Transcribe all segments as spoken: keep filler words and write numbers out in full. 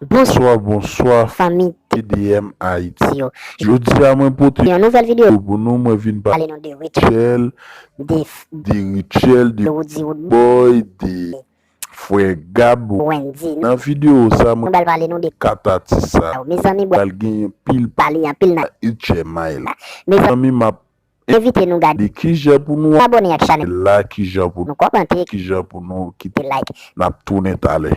Bonswa, bonswa, fanmi T D M Ayiti yo. Jodi a, mwen pote yon nouvèl videyo pou nou. Mwen vin pale nou de Rutshelle, de, de Rutshelle, de Roody Roodboy, de Frè Gab, Wendy. Nan videyo sa, mwen pral pale nou de kat atis sa yo. Mezanmi, pral gen anpil pale, anpil nan Rutshelle May la. Mezanmi, m ap envite nou gade kijan pou nou abòne ak chanèl la, kijan pou nou kòmante, kijan pou nou kite like. N ap tounen talè.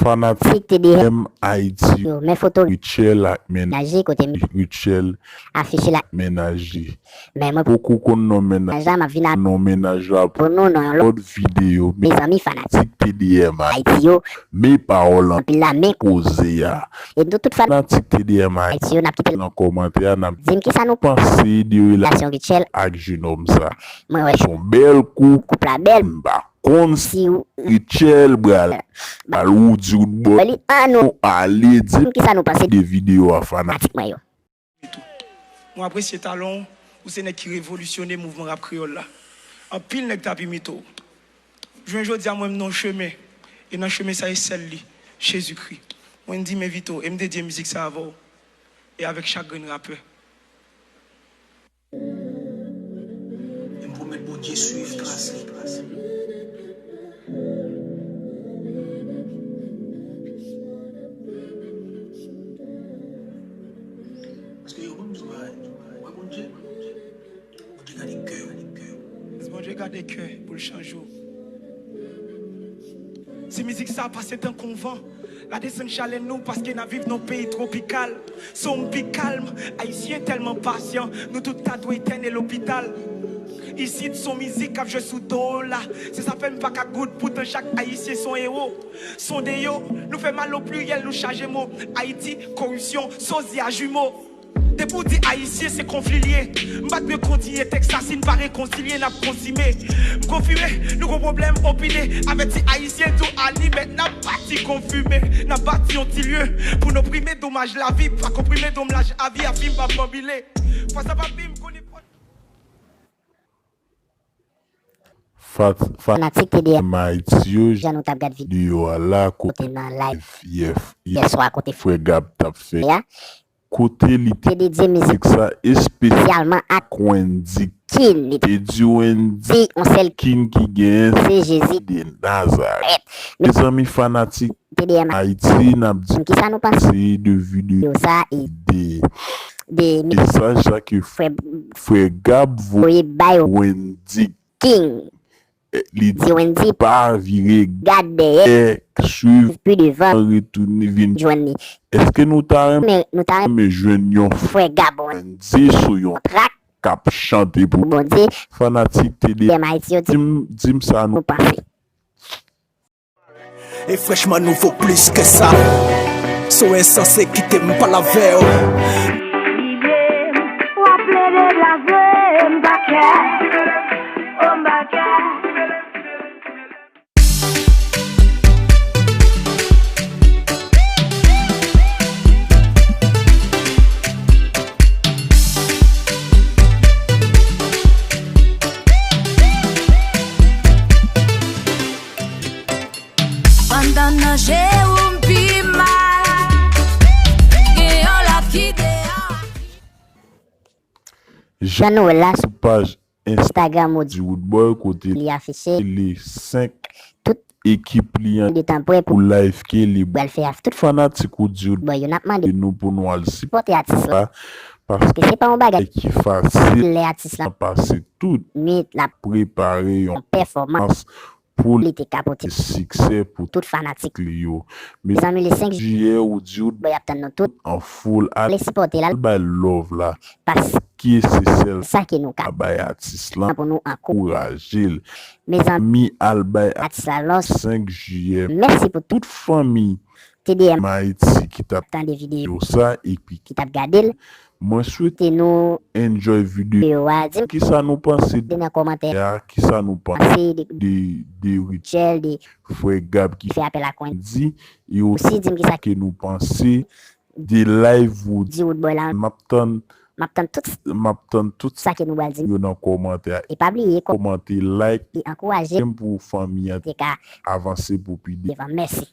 Fanatik T D M Ayiti yo, men foto Rutshelle ak mennaj li, kote Rutshelle afiche la ak mennaj li. Men mwen poko konn non mennaj la, m ap vin a non mennaj la pou nou nan yon lòt videyo. Mezanmi fanatik T D M Ayiti yo, men pawòl anpil la, men koze a. E nou tout fanatik T D M Ayiti yo, n ap kite nan kòmantè a, n ap di m kisa nou panse de relasyon Rutshelle ak jenòm sa. Mwen wè se yon bèl koup, koup la bèl. M pa konn si Rutshelle pral, pral Roody Roodboy. Li an nou ale di m kisa nou panse de videyo a fanatik mwen yo. Mwen apresye talan w, ou se nèg ki revolisyone mouvman rap kreyòl la. Anpil nèg t ap imite w. Jounen jodi a mwen m nan yon chemen, e nan chemen sa e sèl li, Jezikri. Mwen di m envite w, e m dedye mizik sa avè w, e avèk chak grenn rapè. E m pwomèt Bondye swiv tras li. Paske yo ban m di w bagay. Ou wè Bondye? Bondye gade kè w. Bondye gade kè pou l chanje w. Si mizik sa pase tankou yon van, la desann chalè nou paske n ap viv nan yon peyi twopikal. Se yon pi kalm, Ayisyen tèlman pasyan, nou tout ta dwe entène lopital. Isit se yon mizik k ap jwe sou do w la. Se sa fè m pa ka goud, poutan chak Ayisyen se yon ewo. Se yon deyo, nou fè mal o pliryèl, nou chaje mo. Ayiti, koripsyon, sozya, jimo. Depi w di Ayisyen se konfli l ye. M pa t dwe kontinye tèks la si n pa rekonsilye, n ap konsime. M konfime, nou gon pwoblèm opine. Avèti Ayisyen tou ani, mèt n ap pati konfime. N ap bati yon ti lye pou n oprime domaj lavi, pa konprime domaj avi, avi m pa banbile. Fwa sa pa vin m konnen fwa. Fat-, fanatik T D M Ayiti yo, jan nou t ap gad videyo a la, kote nan live yè, yè swa, kote frè Gab t ap fè a, kote li te dedye mizik sa espesyalman ak Wendy King. Li te di Wendy, yon sèl King ki genyen, se Jezi de Nazarèt. Mezanmi fanatik T D M Ayiti, n ap di kisa nou panse de videyo sa e de, de mesaj sa ke frè, frè Gab voye bay Wendy King. Li di Wendy pa vire gad dèyè, swiv pi devan, retounen vin jwenn li. Èske nou ta renmen, nou ta renmen jwenn yon frè Gab Wendy sou yon trak k ap chante pou Bondye? Fanatik T D M Ayiti yo, di m, di m sa nou panse. E frèchman nou vo plis ke sa. So ensanse kite m pale avè w. Libye m, w ap plede blaze m pa kè. Oh m pa kè. Pandan nan je ou m pi mal, gen yon lòt ki deyò. Jan nou wè la sou paj Instagram Roody Roodboy kote li afiche li senk tout ekip li an detan prè pou live ke li pral fè ak tout fanatik Roody Roodboy yo. N ap mande nou pou nou al sipòte atis la, paske se pa yon bagay ki fasil lè atis la pase tout nwit l ap prepare yon pèfòmans pou li te ka pote siksè pou tout fanatik li yo. Mezanmi, le senk jiyè, Roody Roodboy ap tann nou tout an foul. Ale sipòte l, al bay love la, paske se sèl sa ke nou ka bay atis lan pou nou ankouraje l. Mezanmi, al bay atis la love. Senk jiyè. Mèsi pou tout fanmi T D M Ayiti ki t ap tande videyo sa epi ki t ap gade l. Mwen swete nou enjoy videyo a. Di m kisa nou panse nan kòmantè a, kisa nou panse de, de Rutshelle, de frè Gab ki fè apèl ak Wendy, e osi di m kisa ke nou panse de live ou di. Di Woodboy la, M ap tann, m ap tann tout m ap tann tout sa ke nou pral di. Yo nan kòmantè. E pa bliye kò- Kòmante, like, e ankouraje m pou fanmi an te ka avanse pou pi de. Devan. Mèsi.